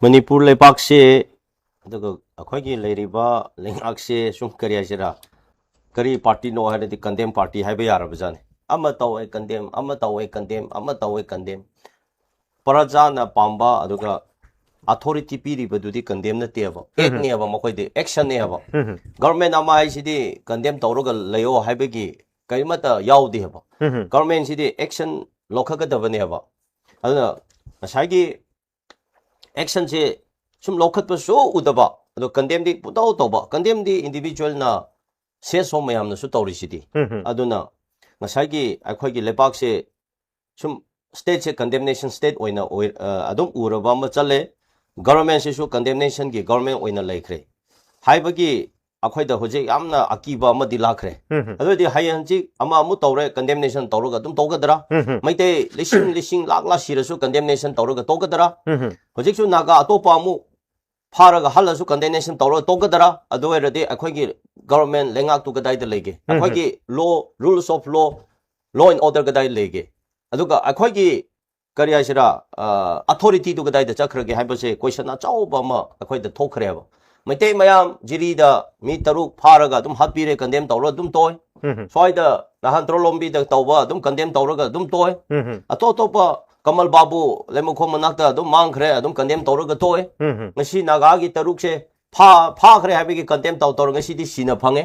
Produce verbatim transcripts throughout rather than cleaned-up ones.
ꯃꯅꯤꯄꯨꯔ ꯂꯩꯕꯥꯛꯁꯦ, ꯑꯗꯨꯒ ꯑꯩꯈꯣꯏꯒꯤ ꯂꯩꯔꯤꯕ ꯂꯩꯉꯥꯛꯁꯦ ꯁꯨꯝ ꯀꯔꯤ ꯍꯥꯏꯁꯤꯔꯥ, ꯀꯔꯤ ꯄꯥꯔꯇꯤꯅꯣ ꯍꯥꯏꯔꯗꯤ ꯀꯟꯗꯦꯝ ꯄꯥꯔꯇꯤ ꯍꯥꯏꯕ ꯌꯥꯔꯕꯖꯥꯠꯅꯤ꯫ ꯑꯃ ꯇꯧꯋꯦ ꯀꯟꯗꯦꯝ, ꯑꯃ ꯇꯧꯋꯦ ꯀꯟꯗꯦꯝ, ꯑꯃ ꯇꯧꯋꯦ ꯀꯟꯗꯦꯝ꯫ ꯄ꯭ꯔꯖꯥꯅ ꯄꯥꯝꯕ ꯑꯗꯨꯒ ꯑꯊꯣꯔꯤꯇꯤ ꯄꯤꯔꯤꯕꯗꯨꯗꯤ ꯀꯟꯗꯦꯝ ꯅꯠꯇꯦꯕ, ꯑꯦꯛꯅꯦꯕ, ꯃꯈꯣꯏꯗꯤ ꯑꯦꯛꯁꯟꯅꯦꯕ꯫ ꯒꯚꯔꯟꯃꯦꯟ ꯑꯃ ꯍꯥꯏꯁꯤꯗꯤ ꯀꯟꯗꯦꯝ ꯇꯧꯔꯒ ꯂꯩꯌꯣ ꯍꯥꯏꯕꯒꯤ ꯀꯔꯤꯃꯠꯇ ꯌꯥꯎꯗꯦꯕ꯫ ꯒꯚꯔꯟꯃꯦꯟꯁꯤꯗꯤ ꯑꯦꯛꯁꯟ ꯂꯧꯈꯠꯀꯗꯕꯅꯦꯕ꯫ ꯑꯗꯨꯅ ꯉꯁꯥꯏꯒꯤ ꯑꯦꯛꯁꯟꯁꯦ ꯁꯨꯝ ꯂꯧꯈꯠꯄꯁꯨ ꯎꯗꯕ, ꯑꯗꯣ ꯀꯟꯗꯦꯝꯗꯤ ꯄꯨꯡꯇꯧ ꯇꯧꯕ, ꯀꯟꯗꯦꯝꯗꯤ ꯏꯟꯗꯤꯕꯤꯖꯨꯋꯦꯜꯅ ꯁꯦ ꯁꯣ ꯃꯌꯥꯝꯅꯁꯨ ꯇꯧꯔꯤꯁꯤꯗꯤ꯫ ꯑꯗꯨꯅ ꯉꯁꯥꯏꯒꯤ ꯑꯩꯈꯣꯏꯒꯤ ꯂꯩꯕꯥꯛꯁꯦ ꯁꯨꯝ ꯁ꯭ꯇꯦꯠꯁꯦ ꯀꯟꯗꯦꯝꯅꯦꯁꯟ ꯁ꯭ꯇꯦꯠ ꯑꯣꯏꯅ ꯑꯣꯏ-, ꯑ, ꯑꯗꯨꯝ ꯎꯔꯕ ꯑꯃ ꯆꯠꯂꯦ꯫ ꯒꯚꯔꯟꯃꯦꯟꯁꯤꯁꯨ ꯀꯟꯗꯦꯝꯅꯦꯁꯟꯒꯤ ꯒꯚꯔꯟꯃꯦꯟ ꯑꯣꯏꯅ ꯂꯩꯈ꯭ꯔꯦ ꯍꯥꯏꯕꯒꯤ ꯑꯩꯈꯣꯏꯗ ꯍꯧꯖꯤꯛ ꯌꯥꯝꯅ ꯑꯀꯤꯕ ꯑꯃꯗꯤ ꯂꯥꯛꯈ꯭ꯔꯦ꯫ ꯑꯗꯨ ꯑꯣꯏꯔꯗꯤ ꯍꯌꯦꯡ ꯍꯧꯖꯤꯛ ꯑꯃ ꯑꯃꯨꯛ ꯇꯧꯔꯦ, ꯀꯟꯗꯦꯝꯅꯦꯁꯟ ꯇꯧꯔꯒ ꯑꯗꯨꯝ ꯇꯧꯒꯗ꯭ꯔꯥ? ꯃꯩꯇꯩ ꯂꯤꯁꯤꯡ ꯂꯤꯁꯤꯡ ꯂꯥꯛ ꯂꯥꯛ ꯁꯤꯔꯁꯨ ꯀꯟꯗꯦꯝꯅꯦꯁꯟ ꯇꯧꯔꯒ ꯇꯧꯒꯗ꯭ꯔꯥ? ꯍꯧꯖꯤꯛꯁꯨ ꯅꯥꯒꯥ ꯑꯇꯣꯞꯄ ꯑꯃꯨꯛ ꯐꯥꯔꯒ ꯍꯜꯂꯁꯨ ꯀꯟꯗꯦꯝꯅꯦꯁꯟ ꯇꯧꯔꯒ ꯇꯣꯛꯀꯗ꯭ꯔꯥ? ꯑꯗꯨ ꯑꯣꯏꯔꯗꯤ ꯑꯩꯈꯣꯏꯒꯤ ꯒꯚꯔꯟꯃꯦꯟ ꯂꯩꯉꯥꯛꯇꯨ ꯀꯗꯥꯏꯗ ꯂꯩꯒꯦ? ꯑꯩꯈꯣꯏꯒꯤ law, rules of law, law and order ꯀꯗꯥꯏꯗ ꯂꯩꯒꯦ? ꯑꯗꯨꯒ ꯑꯩꯈꯣꯏꯒꯤ ꯀꯔꯤ ꯍꯥꯏꯁꯤꯔꯥ, ꯑ, ꯑꯊꯣꯔꯤꯇꯤꯗꯨ ꯀꯗꯥꯏꯗ ꯆꯠꯈ꯭ꯔꯒꯦ ꯍꯥꯏꯕꯁꯦ ꯀꯣꯏꯁꯟ ꯑꯆꯧꯕ ꯑꯃ ꯑꯩꯈꯣꯏꯗ ꯊꯣꯛꯈ꯭ꯔꯦꯕ꯫ ꯃꯩꯇꯩ ꯃꯌꯥꯝ ꯖꯤꯔꯤꯗ ꯃꯤ ꯇꯔꯨꯛ ꯐꯥꯔꯒ ꯑꯗꯨꯝ ꯍꯥꯠꯄꯤꯔꯦ, ꯀꯟꯗꯦꯝ ꯇꯧꯔꯒ ꯑꯗꯨꯝ ꯇꯣꯛꯑꯦ꯫ ꯁ꯭ꯋꯥꯏꯗ ꯅꯍꯥꯟ ꯇ꯭ꯔꯣꯂꯣꯝꯕꯤꯗ ꯇꯧꯕ ꯑꯗꯨꯝ ꯀꯟꯗꯦꯝ ꯇꯧꯔꯒ ꯑꯗꯨꯝ ꯇꯣꯛꯑꯦ꯫ ꯑꯇꯣꯞ ꯑꯇꯣꯞꯄ ꯀꯃꯜ ꯕꯥꯕꯨ ꯂꯩꯃꯈꯣꯡ ꯃꯅꯥꯛꯇ ꯑꯗꯨꯝ ꯃꯥꯡꯈ꯭ꯔꯦ, ꯑꯗꯨꯝ ꯀꯟꯗꯦꯝ ꯇꯧꯔꯒ ꯇꯣꯛꯑꯦ꯫ ꯉꯁꯤ ꯅꯥꯒꯥꯒꯤ ꯇꯔꯨꯛꯁꯦ ꯐꯥ-, ꯐꯥꯈ꯭ꯔꯦ ꯍꯥꯏꯕꯒꯤ ꯀꯟꯗꯦꯝ ꯇꯧ ꯇꯧꯔꯒ ꯉꯁꯤꯗꯤ ꯁꯤꯅ ꯐꯪꯉꯦ꯫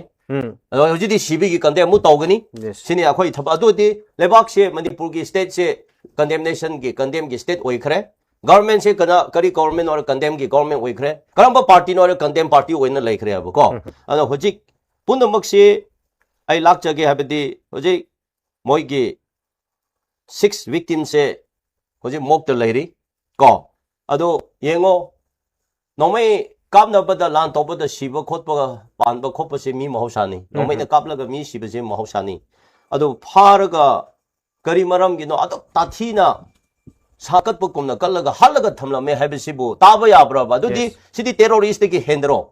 ꯑꯗꯣ ꯍꯧꯖꯤꯛꯇꯤ ꯁꯤꯕꯒꯤ ꯀꯟꯗꯦꯝ ꯑꯃꯨꯛ ꯇꯧꯒꯅꯤ꯫ ꯁꯤꯅꯤ ꯑꯩꯈꯣꯏ ꯊꯕꯛ꯫ ꯑꯗꯨꯗꯤ ꯂꯩꯕꯥꯛꯁꯦ, ꯃꯅꯤꯄꯨꯔꯒꯤ ꯁ꯭ꯇꯦꯠꯁꯦ ꯀꯟꯗꯦꯝꯅꯦꯁꯟꯒꯤ, ꯀꯟꯗꯦꯝꯒꯤ ꯁ꯭ꯇꯦꯠ ꯑꯣꯏꯈ꯭ꯔꯦ꯫ ꯒꯚꯔꯟꯃꯦꯟꯁꯦ ꯀꯅꯥ, ꯀꯔꯤ ꯒꯚꯔꯟꯃꯦꯟ ꯑꯣꯏꯔ ꯀꯟꯗꯦꯝꯒꯤ ꯒꯚꯔꯟꯃꯦꯟ ꯑꯣꯏꯈ꯭ꯔꯦ? ꯀꯔꯝꯕ ꯄꯥꯔꯇꯤꯅ ꯑꯣꯏꯔ ꯀꯟꯗꯦꯝ ꯄꯥꯔꯇꯤ ꯑꯣꯏꯅ ꯂꯩꯈ꯭ꯔꯦ ꯍꯥꯏꯕꯀꯣ꯫ ꯑꯗꯣ ꯍꯧꯖꯤꯛ ꯄꯨꯝꯅꯃꯛꯁꯤ ꯑꯩ ꯂꯥꯛꯆꯒꯦ ꯍꯥꯏꯕꯗꯤ ꯍꯧꯖꯤꯛ ꯃꯣꯏꯒꯤ ꯁꯤꯛꯁ ꯚꯤꯛꯇꯤꯝꯁꯦ ꯍꯧꯖꯤꯛ ꯃꯣꯛꯇ ꯂꯩꯔꯤ ꯀꯣ꯫ ꯑꯗꯣ ꯌꯦꯡꯉꯣ, ꯅꯣꯡꯃꯩ ꯀꯥꯞꯅꯕꯗ, ꯂꯥꯟ ꯇꯧꯕꯗ ꯁꯤꯕ ꯈꯣꯠꯄ, ꯄꯥꯟꯕ ꯈꯣꯠꯄꯁꯦ ꯃꯤ ꯃꯍꯧꯁꯥꯅꯤ꯫ ꯅꯣꯡꯃꯩꯅ ꯀꯥꯞꯂꯒ ꯃꯤ ꯁꯤꯕꯁꯦ ꯃꯍꯧꯁꯥꯅꯤ꯫ ꯑꯗꯨ ꯐꯥꯔꯒ ꯀꯔꯤ ꯃꯔꯝꯒꯤꯅꯣ ꯑꯗꯨꯛ ꯇꯥꯊꯤꯅ ꯁꯥ ꯀꯠꯄꯒꯨꯝꯅ ꯀꯠꯂꯒ ꯍꯥꯠꯂꯒ ꯊꯝꯂꯝꯃꯦ ꯍꯥꯏꯕꯁꯤꯕꯨ ꯇꯥꯕ ꯌꯥꯕ꯭ꯔꯕ? ꯑꯗꯨꯗꯤ ꯁꯤꯗꯤ ꯇꯦꯔꯣꯔꯤꯁꯇꯒꯤ ꯍꯦꯟꯗ꯭ꯔꯣ?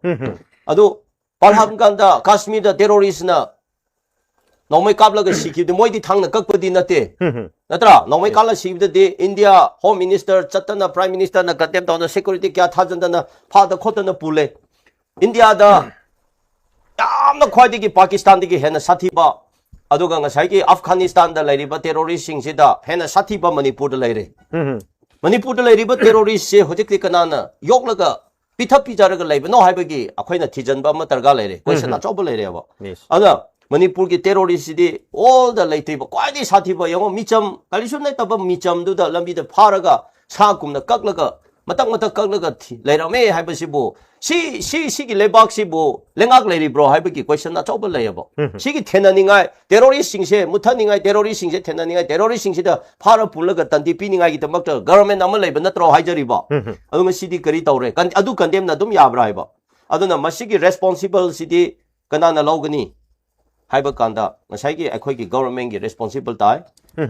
ꯑꯗꯨ ꯄꯍꯜꯒꯥꯝꯗ, ꯀꯥꯁꯃꯤꯔꯗ ꯇꯦꯔꯣꯔꯤꯁꯅ ꯅꯣꯡꯃꯩ ꯀꯥꯞꯂꯒ ꯁꯤꯈꯤꯕꯗꯤ ꯃꯣꯏꯗꯤ ꯊꯥꯡꯅ ꯀꯛꯄꯗꯤ ꯅꯠꯇꯦ꯫ ꯅꯠꯇ꯭ꯔꯥ? ꯅꯣꯡꯃꯩ ꯀꯥꯞꯂ ꯁꯤꯕꯗꯗꯤ ꯏꯟꯗꯤꯌꯥ ꯍꯣꯝ ꯃꯤꯅꯤꯁꯇꯔ ꯆꯠꯇꯅ, ꯄ꯭ꯔꯥꯏꯝ ꯃꯤꯅꯤꯁꯇꯔꯅ ꯀꯟꯗꯦꯝ ꯇꯧꯗꯅ, ꯁꯦꯀ꯭ꯌꯨꯔꯤꯇꯤ ꯀꯌꯥ ꯊꯥꯖꯟꯗꯅ ꯐꯥꯗ ꯈꯣꯠꯇꯅ ꯄꯨꯜꯂꯦ꯫ ꯏꯟꯗꯤꯌꯥꯗ ꯌꯥꯝꯅ ꯈ꯭ꯋꯥꯏꯗꯒꯤ ꯄꯥꯀꯤꯁꯇꯥꯟꯗꯒꯤ ꯍꯦꯟꯅ ꯁꯥꯊꯤꯕ, ꯑꯗꯨꯒ ꯉꯁꯥꯏꯒꯤ ꯑꯐꯒꯥꯅꯤꯁꯇꯥꯟꯗ ꯂꯩꯔꯤꯕ ꯇꯦꯔꯣꯔꯤꯁꯁꯤꯡꯁꯤꯗ ꯍꯦꯟꯅ ꯁꯥꯊꯤꯕ ꯃꯅꯤꯄꯨꯔꯗ ꯂꯩꯔꯦ꯫ ꯃꯅꯤꯄꯨꯔꯗ ꯂꯩꯔꯤꯕ ꯇꯦꯔꯣꯔꯤꯁꯁꯦ ꯍꯧꯖꯤꯛꯇꯤ ꯀꯅꯥꯅ ꯌꯣꯛꯂꯒ ꯄꯤꯊꯛ ꯄꯤꯖꯔꯒ ꯂꯩꯕꯅꯣ ꯍꯥꯏꯕꯒꯤ ꯑꯩꯈꯣꯏꯅ ꯊꯤꯖꯤꯟꯕ ꯑꯃ ꯗꯔꯀꯥꯔ ꯂꯩꯔꯦ꯫ ꯀꯣꯏꯁꯟ ꯑꯆꯧꯕ ꯂꯩꯔꯦꯕ꯫ ꯑꯗꯨꯅ ꯃꯅꯤꯄꯨꯔꯒꯤ ꯇꯦꯔꯣꯔꯤꯁꯁꯤꯗꯤ ꯑꯣꯜꯗ ꯂꯩꯇ꯭ꯔꯤꯕ ꯈ꯭ꯋꯥꯏꯗꯒꯤ ꯁꯥꯊꯤꯕ, ꯌꯦꯡꯉꯣ, ꯃꯤꯆꯝ, ꯀꯔꯤꯁꯨ ꯅꯠꯇꯕ ꯃꯤꯆꯝꯗꯨꯗ ꯂꯝꯕꯤꯗ ꯐꯥꯔꯒ ꯁꯥ ꯀꯨꯝꯅ ꯀꯛꯂꯒ ꯃꯇꯛ ꯃꯇꯛ ꯀꯛꯂꯒ ꯊꯤ-, ꯂꯩꯔꯝꯃꯦ ꯍꯥꯏꯕꯁꯤꯕꯨ, ꯁꯤ, ꯁꯤ, ꯁꯤꯒꯤ ꯂꯩꯕꯥꯛꯁꯤꯕꯨ ꯂꯩꯉꯥꯛ ꯂꯩꯔꯤꯕ꯭ꯔꯣ ꯍꯥꯏꯕꯒꯤ ꯀꯣꯏꯁꯟ ꯑꯆꯧꯕ ꯂꯩꯌꯦꯕ꯫ ꯁꯤꯒꯤ ꯊꯦꯅꯅꯤꯡꯉꯥꯏ, ꯇꯦꯔꯣꯔꯤꯁꯁꯤꯡꯁꯦ ꯃꯨꯠꯊꯠꯅꯤꯡꯉꯥꯏ, ꯇꯦꯔꯣꯔꯤꯁꯁꯤꯡꯁꯦ ꯊꯦꯅꯅꯤꯡꯉꯥꯏ, ꯇꯦꯔꯣꯔꯤꯁꯁꯤꯡꯁꯤꯗ ꯐꯥꯔ ꯄꯨꯜꯂꯒ ꯇꯟꯗꯤ ꯄꯤꯅꯤꯡꯉꯥꯏꯒꯤꯗꯃꯛꯇ ꯒꯕꯔꯃꯦꯟ ꯑꯃ ꯂꯩꯕ ꯅꯠꯇ꯭ꯔꯣ ꯍꯥꯏꯖꯔꯤꯕ? ꯑꯗꯨ ꯉꯁꯤꯗꯤ ꯀꯔꯤ ꯇꯧꯔꯦ? ꯀꯟ-, ꯑꯗꯨ ꯀꯟꯗꯦꯝꯅ ꯑꯗꯨꯝ ꯌꯥꯕ꯭ꯔꯥ ꯍꯥꯏꯕ? ꯑꯗꯨꯅ ꯃꯁꯤꯒꯤ ꯔꯦꯁꯄꯣꯟꯁꯤꯕꯜꯁꯤꯗꯤ ꯀꯅꯥꯅ ꯂꯧꯒꯅꯤ ꯍꯥꯏꯕ ꯀꯥꯟꯗ, ꯉꯁꯥꯏꯒꯤ ꯑꯩꯈꯣꯏꯒꯤ ꯒꯕꯔꯃꯦꯟꯒꯤ ꯔꯦꯁꯄꯣꯟꯁꯤꯕꯜ ꯇꯥꯏ꯫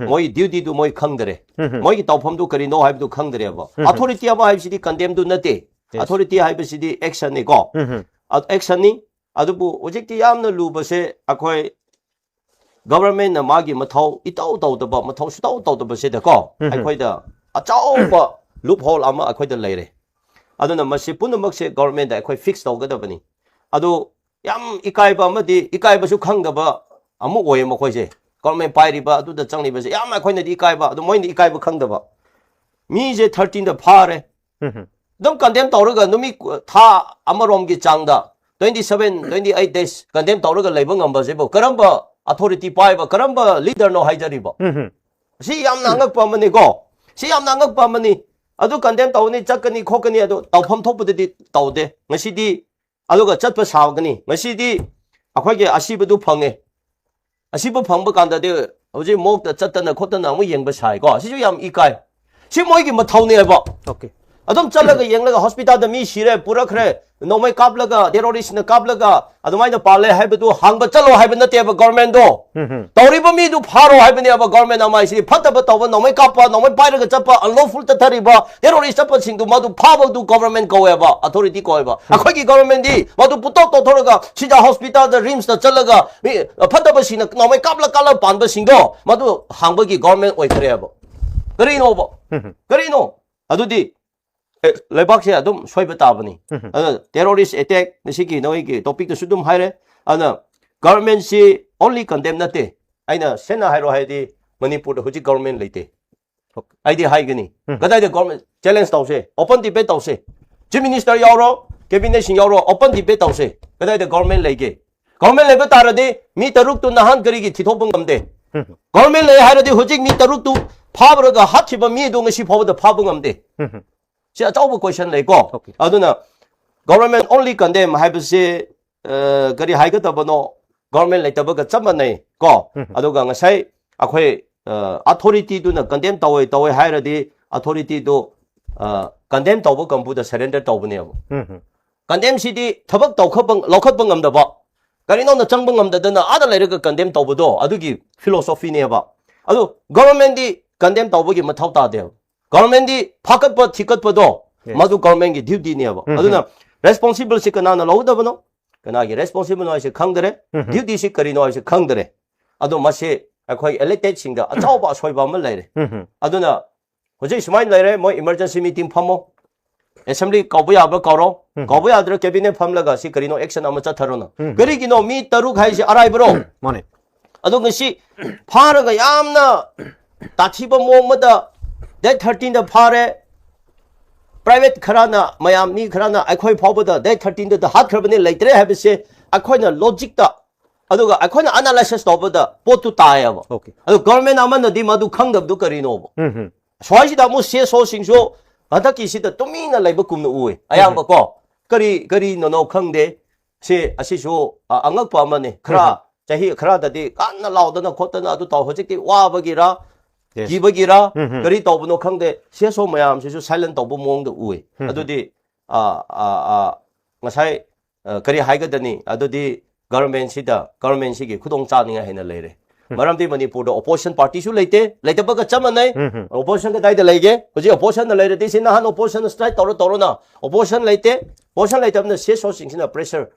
ꯃꯣꯏ ꯗ꯭ꯌꯨꯇꯤꯗꯨ ꯃꯣꯏ ꯈꯪꯗꯔꯦ꯫ ꯃꯣꯏꯒꯤ ꯇꯧꯐꯝꯗꯨ ꯀꯔꯤꯅꯣ ꯍꯥꯏꯕꯗꯨ ꯈꯪꯗꯔꯦꯕ꯫ ꯑꯣꯊꯣꯔꯤꯇꯤ ꯑꯃ ꯍꯥꯏꯕꯁꯤꯗꯤ ꯀꯟꯗꯦꯝꯗꯨ ꯅꯠꯇꯦ꯫ ꯑꯣꯊꯣꯔꯤꯇꯤ ꯍꯥꯏꯕꯁꯤꯗꯤ ꯑꯦꯛꯁꯟꯅꯤꯀꯣ꯫ ꯑꯦꯛꯁꯟꯅꯤ꯫ ꯑꯗꯨꯕꯨ ꯍꯧꯖꯤꯛꯇꯤ ꯌꯥꯝꯅ ꯂꯨꯕꯁꯦ, ꯑꯩꯈꯣꯏ ꯒꯕꯔꯃꯦꯟꯅ ꯃꯥꯒꯤ ꯃꯊꯧ ꯏꯇꯧ ꯇꯧꯗꯕ, ꯃꯊꯧ ꯁꯨꯇꯧ ꯇꯧꯗꯕꯁꯤꯗꯀꯣ, ꯑꯩꯈꯣꯏꯗ ꯑꯆꯧꯕ ꯂꯨꯞ ꯍꯣꯜ ꯑꯃ ꯑꯩꯈꯣꯏꯗ ꯂꯩꯔꯦ꯫ ꯑꯗꯨꯅ ꯃꯁꯤ ꯄꯨꯝꯅꯃꯛꯁꯦ ꯒꯕꯔꯃꯦꯟꯗ ꯑꯩꯈꯣꯏ ꯐꯤꯛꯁ ꯇꯧꯒꯗꯕꯅꯤ꯫ ꯑꯗꯨ ꯌꯥꯝ ꯏꯀꯥꯏꯕ ꯑꯃꯗꯤ ꯏꯀꯥꯏꯕꯁꯨ ꯈꯪꯗꯕ ꯑꯃ ꯑꯣꯏꯌꯦ ꯃꯈꯣꯏꯁꯦ꯫ ꯒꯕꯔꯃꯦꯟ ꯄꯥꯏꯔꯤꯕ, ꯑꯗꯨꯗ ꯆꯪꯂꯤꯕꯁꯦ ꯌꯥꯝ ꯑꯩꯈꯣꯏꯅꯗꯤ ꯏꯀꯥꯏꯕ, ꯑꯗꯨ ꯃꯣꯏꯅꯗꯤ ꯏꯀꯥꯏꯕ ꯈꯪꯗꯕ꯫ ꯃꯤꯁꯦ ꯊꯥꯔꯇꯤꯟꯗ ꯐꯥꯔꯦ꯫ ꯑꯗꯨꯝ ꯀꯟꯗꯦꯝ ꯇꯧꯔꯒ ꯅꯨꯃꯤꯠ ꯀꯨ-, ꯊꯥ ꯑꯃꯔꯣꯝꯒꯤ ꯆꯥꯡꯗ, twenty seven, twenty eight days condemn ꯇꯧꯔꯒ ꯂꯩꯕ ꯉꯝꯕꯁꯤꯕꯨ ꯀꯔꯝꯕ ꯑꯣꯊꯣꯔꯤꯇꯤ ꯄꯥꯏꯕ, ꯀꯔꯝꯕ ꯂꯤꯗꯔꯅꯣ ꯍꯥꯏꯖꯔꯤꯕ? ꯁꯤ ꯌꯥꯝꯅ ꯑꯉꯛꯄ ꯑꯃꯅꯤꯀꯣ꯫ ꯁꯤ ꯌꯥꯝꯅ ꯑꯉꯛꯄ ꯑꯃꯅꯤ꯫ ꯑꯗꯨ ꯀꯟꯗꯦꯝ ꯇꯧꯒꯅꯤ, ꯆꯠꯀꯅꯤ, ꯈꯣꯠꯀꯅꯤ, ꯑꯗꯨ ꯇꯧꯐꯝ ꯊꯣꯛꯄꯗꯗꯤ ꯇꯧꯗꯦ꯫ ꯉꯁꯤꯗꯤ ꯑꯗꯨꯒ ꯆꯠꯄ ꯁꯥꯒꯅꯤ꯫ ꯉꯁꯤꯗꯤ ꯑꯩꯈꯣꯏꯒꯤ ꯑꯁꯤꯕꯗꯨ ꯐꯪꯉꯦ꯫ ꯑꯁꯤꯕ ꯐꯪꯕ ꯀꯥꯟꯗꯗꯤ ꯍꯧꯖꯤꯛ ꯃꯣꯛꯇ ꯆꯠꯇꯅ ꯈꯣꯠꯇꯅ ꯑꯃꯨꯛ ꯌꯦꯡꯕ ꯁꯥꯏꯀꯣ꯫ ꯁꯤꯁꯨ ꯌꯥꯝ ꯏꯀꯥꯏ꯫ ꯁꯤ ꯃꯣꯏꯒꯤ ꯃꯊꯧꯅꯦꯕ꯫ Okay. ꯑꯗꯨꯝ ꯆꯠꯂꯒ ꯌꯦꯡꯂꯒ ꯍꯣꯁꯄꯤꯇꯥꯜꯗ ꯃꯤ ꯁꯤꯔꯦ, ꯄꯨꯔꯛꯈ꯭ꯔꯦ, ꯅꯣꯡꯃꯩ ꯀꯥꯞꯂꯒ, ꯇꯦꯔꯣꯔꯤꯁꯅ ꯀꯥꯞꯂꯒ ꯑꯗꯨꯃꯥꯏꯅ ꯄꯥꯜꯂꯦ ꯍꯥꯏꯕꯗꯨ ꯍꯥꯡꯕ ꯆꯠꯂꯣ ꯍꯥꯏꯕ ꯅꯠꯇꯦꯕ ꯒꯣꯔꯃꯦꯟꯗꯣ꯫ ꯇꯧꯔꯤꯕ ꯃꯤꯗꯨ ꯐꯥꯔꯣ ꯍꯥꯏꯕꯅꯦꯕ ꯒꯣꯔꯃꯦꯟ ꯑꯃ ꯍꯥꯏꯁꯤꯗꯤ꯫ ꯐꯠꯇꯕ ꯇꯧꯕ, ꯅꯣꯡꯃꯩ ꯀꯥꯞꯄ, ꯅꯣꯡꯃꯩ ꯄꯥꯏꯔꯒ ꯆꯠꯄ, ꯑꯟꯂꯣꯐꯨꯜ ꯆꯠꯊꯔꯤꯕ ꯇꯦꯔꯣꯔꯤꯁ ꯆꯠꯄꯁꯤꯡꯗꯨ, ꯃꯗꯨ ꯐꯥꯕꯗꯨ ꯒꯣꯔꯃꯦꯟ ꯀꯧꯋꯦꯕ, ꯑꯣꯊꯣꯔꯤꯇꯤ ꯀꯧꯋꯦꯕ꯫ ꯑꯩꯈꯣꯏꯒꯤ ꯒꯣꯔꯃꯦꯟꯗꯤ ꯃꯗꯨ ꯄꯨꯠꯊꯣꯛ ꯇꯧꯊꯣꯔꯒ ꯁꯤꯗ ꯍꯣꯁꯄꯤꯇꯥꯜꯗ, ꯔꯤꯝꯁꯇ ꯆꯠꯂꯒ ꯃꯤ ꯐꯠꯇꯕꯁꯤꯡꯅ ꯅꯣꯡꯃꯩ ꯀꯥꯞꯂ ꯀꯥꯞꯂ ꯄꯥꯟꯕꯁꯤꯡꯗꯣ ꯃꯗꯨ ꯍꯥꯡꯕꯒꯤ ꯒꯣꯔꯃꯦꯟ ꯑꯣꯏꯈ꯭ꯔꯦꯕ꯫ ꯀꯔꯤꯅꯣꯕ? ꯀꯔꯤꯅꯣ? ꯑꯗꯨꯗꯤ ꯑꯦ, ꯂꯩꯕꯥꯛꯁꯦ ꯑꯗꯨꯝ ꯁꯣꯏꯕ ꯇꯥꯕꯅꯤ꯫ ꯑꯗꯨꯅ ꯇꯦꯔꯣꯔꯤꯁ ꯑꯦꯇꯦꯛ, ꯉꯁꯤꯒꯤ ꯅꯣꯏꯒꯤ ꯇꯣꯄꯤꯛꯇꯁꯨ ꯑꯗꯨꯝ ꯍꯥꯏꯔꯦ꯫ ꯑꯗꯨꯅ ꯒꯚꯔꯟꯃꯦꯟꯁꯤ ꯑꯣꯟꯂꯤ ꯀꯟꯗꯦꯝ ꯅꯠꯇꯦ꯫ ꯑꯩꯅ ꯁꯦꯡꯅ ꯍꯥꯏꯔꯣ ꯍꯥꯏꯗꯤ ꯃꯅꯤꯄꯨꯔꯗ ꯍꯧꯖꯤꯛ ꯒꯚꯔꯟꯃꯦꯟ ꯂꯩꯇꯦ꯫ ꯑꯩꯗꯤ ꯍꯥꯏꯒꯅꯤ꯫ ꯀꯗꯥꯏꯗ ꯒꯚꯔꯟꯃꯦꯟ? ꯆꯦꯂꯦꯟꯖ ꯇꯧꯁꯦ, ꯑꯣꯄꯟ ꯗꯤꯕꯦꯠ ꯇꯧꯁꯦ꯫ ꯆꯤꯐ ꯃꯤꯅꯤꯁꯇꯔ ꯌꯥꯎꯔꯣ, ꯀꯦꯕꯤꯅꯦꯠꯁꯤꯡ ꯌꯥꯎꯔꯣ, ꯑꯣꯄꯟ ꯗꯤꯕꯦꯠ ꯇꯧꯁꯦ꯫ ꯀꯗꯥꯏꯗ ꯒꯚꯔꯟꯃꯦꯟ ꯂꯩꯒꯦ? ꯒꯚꯔꯟꯃꯦꯟ ꯂꯩꯕ ꯇꯥꯔꯗꯤ ꯃꯤ ꯇꯔꯨꯛꯇꯨ ꯅꯍꯥꯟ ꯀꯔꯤꯒꯤ ꯊꯤꯊꯣꯛꯄ ꯉꯝꯗꯦ? ꯒꯚꯔꯟꯃꯦꯟ ꯂꯩ ꯍꯥꯏꯔꯗꯤ ꯍꯧꯖꯤꯛ ꯃꯤ ꯇꯔꯨꯛꯇꯨ ꯐꯥꯕꯔꯒ ꯍꯥꯠꯈꯤꯕ ꯃꯤꯗꯨ ꯉꯁꯤ ꯐꯥꯎꯕꯗ ꯐꯥꯕ ꯉꯝꯗꯦ꯫ ꯁꯤ ꯑꯆꯧꯕ ꯀꯣꯏꯁꯟ ꯂꯩꯀꯣ꯫ ꯑꯣꯀꯦ꯫ ꯑꯗꯨꯅ ꯒꯚꯔꯟꯃꯦꯟ ꯑꯣꯟꯂꯤ ꯀꯟꯗꯦꯝ ꯍꯥꯏꯕꯁꯤ, ꯑ, ꯀꯔꯤ ꯍꯥꯏꯒꯗꯕꯅꯣ? ꯒꯚꯔꯟꯃꯦꯟ ꯂꯩꯇꯕꯒ ꯆꯞ ꯃꯥꯟꯅꯩ ꯀꯣ꯫ ꯑꯗꯨꯒ ꯉꯁꯥꯏ ꯑꯩꯈꯣꯏ, ꯑ, ꯑꯣꯊꯣꯔꯤꯇꯤꯗꯨꯅ ꯀꯟꯗꯦꯝ ꯇꯧꯋꯦ, ꯇꯧꯋꯦ ꯍꯥꯏꯔꯗꯤ ꯑꯣꯊꯣꯔꯤꯇꯤꯗꯨ, ꯑ, ꯀꯟꯗꯦꯝ ꯇꯧꯕ ꯀꯥꯡꯕꯨꯗ ꯁꯔꯦꯟꯗꯔ ꯇꯧꯕꯅꯦꯕ꯫ ꯀꯟꯗꯦꯝꯁꯤꯗꯤ ꯊꯕꯛ ꯇꯧꯈꯠꯄ, ꯂꯧꯈꯠꯄ ꯉꯝꯗꯕ, ꯀꯔꯤꯅꯣꯝꯗ ꯆꯪꯕ ꯉꯝꯗꯗꯅ ꯑꯥꯗ ꯂꯩꯔꯒ ꯀꯟꯗꯦꯝ ꯇꯧꯕꯗꯣ ꯑꯗꯨꯒꯤ ꯐꯤꯂꯣꯁꯣꯐꯤꯅꯦꯕ꯫ ꯑꯗꯨ ꯒꯚꯔꯟꯃꯦꯟꯗꯤ ꯀꯟꯗꯦꯝ ꯇꯧꯕꯒꯤ ꯃꯊꯧ ꯇꯥꯗꯦꯕ꯫ ꯒꯚꯔꯟꯃꯦꯟꯗꯤ ꯐꯥꯀꯠꯄ ꯊꯤꯀꯠꯄꯗꯣ ꯌꯦꯁ꯫ ꯃꯗꯨ ꯒꯚꯔꯟꯃꯦꯟꯒꯤ ꯗ꯭ꯌꯨꯇꯤꯅꯦꯕ꯫ ꯎꯝ, ꯑꯗꯨꯅ ꯎꯝ꯫ ꯔꯦꯁꯄꯣꯟꯁꯤꯕꯜꯁꯤ ꯀꯅꯥꯅ ꯂꯧꯒꯗꯕꯅꯣ, ꯀꯅꯥꯒꯤ ꯔꯦꯁꯄꯣꯟꯁꯤꯕꯜꯅꯣ ꯍꯥꯏꯁꯦ ꯈꯪꯗꯔꯦ, ꯎꯝ, ꯎꯝ꯫ ꯗ꯭ꯌꯨꯇꯤꯁꯤ ꯀꯔꯤꯅꯣ ꯍꯥꯏꯁꯦ ꯈꯪꯗꯔꯦ꯫ ꯑꯗꯣ ꯃꯁꯤ ꯑꯩꯈꯣꯏ ꯏꯂꯦꯛꯇꯦꯠꯁꯤꯡꯗ ꯑꯆꯧꯕ ꯑꯁꯣꯏꯕ ꯑꯃ ꯂꯩꯔꯦ꯫ ꯎꯝ, ꯎꯝ꯫ ꯑꯗꯨꯅ ꯍꯧꯖꯤꯛ ꯁꯨꯃꯥꯏꯅ ꯂꯩꯔꯦ, ꯃꯣꯏ ꯏꯃꯔꯖꯦꯟꯁꯤ ꯃꯤꯇꯤꯡ ꯐꯝꯃꯣ, ꯑꯦꯁꯦꯝꯕ꯭ꯂꯤ ꯀꯧꯕ ꯌꯥꯕ꯭ꯔꯥ ꯀꯧꯔꯣ, ꯎꯝ꯫ ꯀꯧꯕ ꯌꯥꯗ꯭ꯔꯥ ꯀꯦꯕꯤꯅꯦꯠ ꯐꯝꯂꯒ ꯁꯤ ꯀꯔꯤꯅꯣ ꯑꯦꯛꯁꯟ ꯑꯃ ꯆꯠꯊꯔꯣꯅ꯫ ꯎꯝ꯫ ꯀꯔꯤꯒꯤꯅꯣ ꯃꯤ ꯇꯔꯨꯛ ꯍꯥꯏꯁꯦ ꯑꯔꯥꯏꯕꯔꯣ? ꯃꯥꯅꯦ꯫ ꯑꯗꯣ ꯉꯁꯤ ꯐꯥꯔꯒ ꯌꯥꯝꯅ ꯇꯥꯊꯤꯕ ꯃꯑꯣꯡ ꯑꯃꯗ ꯗꯦꯠ ꯊꯥꯔꯇꯤꯟꯗ ꯐꯥꯔꯦ꯫ ꯄ꯭ꯔꯥꯏꯚꯦꯠ ꯈꯔꯅ, ꯃꯌꯥꯝ ꯃꯤ ꯈꯔꯅ ꯑꯩꯈꯣꯏ ꯐꯥꯎꯕꯗ ꯗꯦꯠ ꯊꯥꯔꯇꯤꯟꯗꯨꯗ ꯍꯥꯠꯈ꯭ꯔꯕꯅꯤ, ꯂꯩꯇ꯭ꯔꯦ ꯍꯥꯏꯕꯁꯦ ꯑꯩꯈꯣꯏꯅ ꯂꯣꯖꯤꯛꯇ, ꯑꯗꯨꯒ ꯑꯩꯈꯣꯏꯅ ꯑꯦꯅꯥꯂꯥꯏꯁꯤꯁ ꯇꯧꯕꯗ ꯄꯣꯠꯇꯨ ꯇꯥꯏꯌꯦꯕ꯫ ꯑꯣꯀꯦ꯫ ꯑꯗꯣ ꯒꯚꯔꯟꯃꯦꯟ ꯑꯃꯅꯗꯤ ꯃꯗꯨ ꯈꯪꯗꯕꯗꯨ ꯀꯔꯤꯅꯣꯕ? ꯎꯝ, ꯎꯝ꯫ ꯁ꯭ꯋꯥꯏꯁꯤꯗ ꯑꯃꯨꯛ ꯁꯤ ꯑꯦꯁ ꯑꯣꯁꯤꯡꯁꯨ ꯍꯟꯗꯛꯀꯤꯁꯤꯗ ꯇꯨꯃꯤꯟꯅ ꯂꯩꯕ ꯀꯨꯝꯅ ꯎꯏ ꯑꯌꯥꯝꯕ ꯀꯣ꯫ ꯀꯔꯤ, ꯀꯔꯤꯅꯅꯣ ꯈꯪꯗꯦ꯫ ꯁꯤ, ꯑꯁꯤꯁꯨ, ꯑ, ꯑꯉꯛꯄ ꯑꯃꯅꯤ꯫ ꯈꯔ ꯎꯝ꯫ ꯆꯍꯤ ꯈꯔꯗꯗꯤ ꯀꯟꯅ ꯂꯥꯎꯗꯅ ꯈꯣꯠꯇꯅ ꯑꯗꯨ ꯇꯧ, ꯍꯧꯖꯤꯛꯇꯤ ꯋꯥꯕꯒꯤꯔ, ꯌꯦꯁ꯫ ꯀꯤꯕꯒꯤꯔ, ꯎꯝ, ꯎꯝ꯫ ꯀꯔꯤ ꯇꯧꯕꯅꯣ ꯈꯪꯗꯦ, ꯁꯤ ꯑꯦꯁ ꯑꯣ ꯃꯌꯥꯝꯁꯤꯁꯨ ꯁꯥꯏꯂꯦꯟ ꯇꯧꯕ ꯃꯑꯣꯡꯗ ꯎꯏ꯫ ꯎꯝ, ꯎꯝ꯫ ꯑꯗꯨꯗꯤ, ꯑ, ꯑ, ꯑ, ꯉꯁꯥꯏ ꯑ, ꯀꯔꯤ ꯍꯥꯏꯒꯗꯅꯤ? ꯑꯗꯨꯗꯤ ꯒꯚꯔꯟꯃꯦꯟꯁꯤꯗ, ꯒꯚꯔꯟꯃꯦꯟꯁꯤꯒꯤ ꯈꯨꯗꯣꯡ ꯆꯥꯅꯤꯡꯉꯥꯏ ꯍꯦꯟꯅ ꯂꯩꯔꯦ꯫ ꯃꯔꯝꯗꯤ ꯃꯅꯤꯄꯨꯔꯗ ꯑꯣꯄꯣꯖꯤꯁꯟ ꯄꯥꯔꯇꯤꯁꯨ ꯂꯩꯇꯦ, ꯂꯩꯇꯕꯒ ꯆꯞ ꯃꯥꯟꯅꯩ꯫ ꯑꯣꯄꯣꯖꯤꯁꯟ ꯀꯗꯥꯏꯗ ꯂꯩꯒꯦ? ꯍꯧꯖꯤꯛ ꯑꯣꯄꯣꯖꯤꯁꯟꯗ ꯂꯩꯔꯗꯤ ꯁꯤ ꯅꯍꯥꯟ ꯑꯣꯄꯣꯖꯤꯁꯟ ꯁ꯭ꯇ꯭ꯔꯥꯏꯛ ꯇꯧꯔ ꯇꯧꯔꯣꯅ꯫ ꯑꯣꯄꯣꯖꯤꯁꯟ ꯂꯩꯇꯦ꯫ ꯑꯣꯄꯣꯖꯤꯁꯟ ꯂꯩꯇꯕꯅ ꯁꯤ ꯑꯦꯁ ꯑꯣꯁꯤꯡꯁꯤꯅ ꯄ꯭ꯔꯦꯁꯔ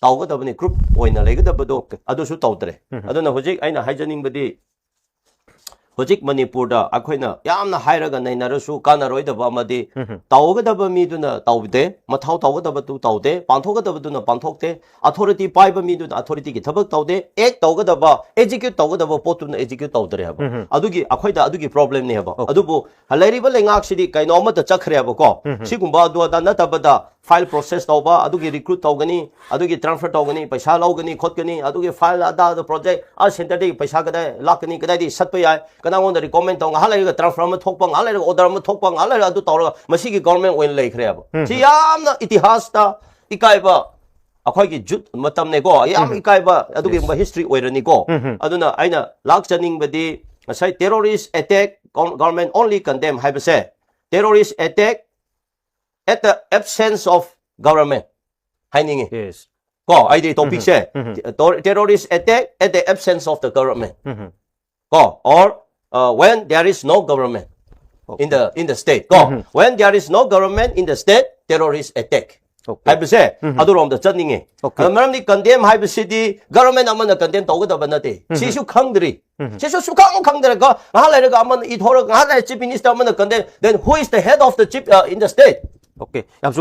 ꯇꯧꯒꯗꯕꯅꯤ, ꯒ꯭ꯔꯨꯞ ꯑꯣꯏꯅ ꯂꯩꯒꯗꯕꯗꯣ ꯑꯗꯨꯁꯨ ꯇꯧꯗ꯭ꯔꯦ꯫ ꯑꯗꯨꯅ ꯍꯧꯖꯤꯛ ꯑꯩꯅ ꯍꯥꯏꯖꯅꯤꯡꯕꯗꯤ, ꯍꯧꯖꯤꯛ ꯃꯅꯤꯄꯨꯔꯗ ꯑꯩꯈꯣꯏꯅ ꯌꯥꯝꯅ ꯍꯥꯏꯔꯒ ꯅꯩꯅꯔꯁꯨ ꯀꯥꯟꯅꯔꯣꯏꯗꯕ ꯑꯃꯗꯤ, ꯇꯧꯒꯗꯕ ꯃꯤꯗꯨꯅ ꯇꯧꯗꯦ, ꯃꯊꯧ ꯇꯧꯒꯗꯕꯗꯨ ꯇꯧꯗꯦ, ꯄꯥꯡꯊꯣꯛꯀꯗꯕꯗꯨꯅ ꯄꯥꯡꯊꯣꯛꯇꯦ, ꯑꯣꯊꯣꯔꯤꯇꯤ ꯄꯥꯏꯕ ꯃꯤꯗꯨꯅ ꯑꯣꯊꯣꯔꯤꯇꯤꯒꯤ ꯊꯕꯛ ꯇꯧꯗꯦ, ꯑꯦꯛ ꯇꯧꯒꯗꯕ, ꯑꯦꯛꯖꯤꯀ꯭ꯌꯨꯠ ꯇꯧꯒꯗꯕ ꯄꯣꯠꯇꯨꯅ ꯑꯦꯛꯖꯤꯀ꯭ꯌꯨꯠ ꯇꯧꯗ꯭ꯔꯦ ꯍꯥꯏꯕ꯫ ꯑꯗꯨꯒꯤ, ꯑꯩꯈꯣꯏꯗ ꯑꯗꯨꯒꯤ ꯄ꯭ꯔꯣꯕ꯭ꯂꯦꯝꯅꯤ ꯍꯥꯏꯕ꯫ ꯑꯗꯨꯕꯨ ꯂꯩꯔꯤꯕ ꯂꯩꯉꯥꯛꯁꯤꯗꯤ ꯀꯩꯅꯣ ꯑꯃꯠꯇ ꯆꯠꯈ꯭ꯔꯦꯕꯀꯣ꯫ ꯁꯤꯒꯨꯝꯕ ꯑꯗꯨ ꯑꯗꯥ ꯅꯠꯇꯕꯗ ꯐꯥꯏꯜ ꯄ꯭ꯔꯣꯁꯦꯁ ꯇꯧꯕ, ꯑꯗꯨꯒꯤ ꯔꯤꯀ꯭ꯔꯨꯠ ꯇꯧꯒꯅꯤ, ꯑꯗꯨꯒꯤ ꯇ꯭ꯔꯥꯟꯁꯐꯔ ꯇꯧꯒꯅꯤ, ꯄꯩꯁꯥ ꯂꯧꯒꯅꯤ, ꯈꯣꯠꯀꯅꯤ, ꯑꯗꯨꯒꯤ ꯐꯥꯏꯜ ꯑꯗꯥ ꯑꯗꯥ ꯄ꯭ꯔꯣꯖꯦꯛ, ꯑꯥ, ꯁꯦꯟꯇꯔꯗꯒꯤ ꯄꯩꯁꯥ ꯀꯗꯥꯏ ꯂꯥꯛꯀꯅꯤ, ꯀꯗꯥꯏꯗꯒꯤ ꯁꯠꯄ ꯌꯥꯏ, ꯀꯅꯥꯉꯣꯟꯗ ꯔꯤꯀꯃꯦꯟ ꯇꯧ, ꯉꯥꯏꯍꯥꯛ ꯂꯩꯔꯒ ꯇ꯭ꯔꯥꯟꯁꯐꯔ ꯑꯃ ꯊꯣꯛꯄ, ꯉꯥꯏꯍꯥꯛ ꯂꯩꯔꯒ ꯑꯣꯔꯗꯔ ꯑꯃ ꯊꯣꯛꯄ, ꯉꯥꯏꯍꯥꯛ ꯂꯩꯔꯒ ꯑꯗꯨ ꯇꯧꯔꯒ ꯃꯁꯤꯒꯤ ꯒꯣꯔꯃꯦꯟ ꯑꯣꯏꯅ ꯂꯩꯈ꯭ꯔꯦꯕ꯫ ꯁꯤ ꯌꯥꯝꯅ ꯏꯇꯤꯍꯥꯁꯇ ꯏꯀꯥꯏꯕ, ꯑꯩꯈꯣꯏꯒꯤ ꯖꯨꯠ ꯃꯇꯝꯅꯦꯀꯣ, ꯌꯥꯝ ꯏꯀꯥꯏꯕ ꯑꯗꯨꯒꯨꯝꯕ ꯍꯤꯁꯇ꯭ꯔꯤ ꯑꯣꯏꯔꯅꯤꯀꯣ꯫ ꯑꯗꯨꯅ ꯑꯩꯅ ꯂꯥꯛꯆꯅꯤꯡꯕꯗꯤ ꯉꯁꯥꯏ terrorist attack, government only condemn ꯍꯥꯏꯕꯁꯦ, terrorist attack at the absence of government ꯍꯥꯏꯅꯤꯡꯉꯤ꯫ Yes. ꯀꯣ, ꯑꯩꯗꯤ ꯇꯣꯄꯤꯛꯁꯦ, terrorist attack at the absence of the government. ꯀꯣ, or uh, when there is no government in the, in the state. ꯀꯣ, when there is no government in the state, terrorist attack. Okay. ꯍꯥꯏꯕꯁꯦ ꯑꯗꯨꯔꯣꯝꯗ ꯆꯠꯅꯤꯡꯉꯦ꯫ Okay. ꯑꯗꯣ ꯃꯔꯝꯗꯤ condemn ꯍꯥꯏꯕꯁꯤꯗꯤ government ꯑꯃꯅ condemn ꯇꯧꯒꯗꯕ ꯅꯠꯇꯦ꯫ ꯁꯤꯁꯨ ꯈꯪꯗ꯭ꯔꯤ꯫ ꯁꯤꯁꯨ ꯁꯨꯈꯪ ꯈꯪꯗ꯭ꯔꯒ ꯉꯥꯏꯍꯥꯛ ꯂꯩꯔꯒ ꯑꯃꯅ ꯏꯊꯣꯔꯒ ꯉꯥꯏꯍꯥꯛ ꯂꯩꯔꯒ ꯆꯤꯐ ꯃꯤꯅꯤꯁꯇꯔ ꯑꯃꯅ condemn, then who is the head of the chief uh, in the state? Okay. ꯌꯥꯝ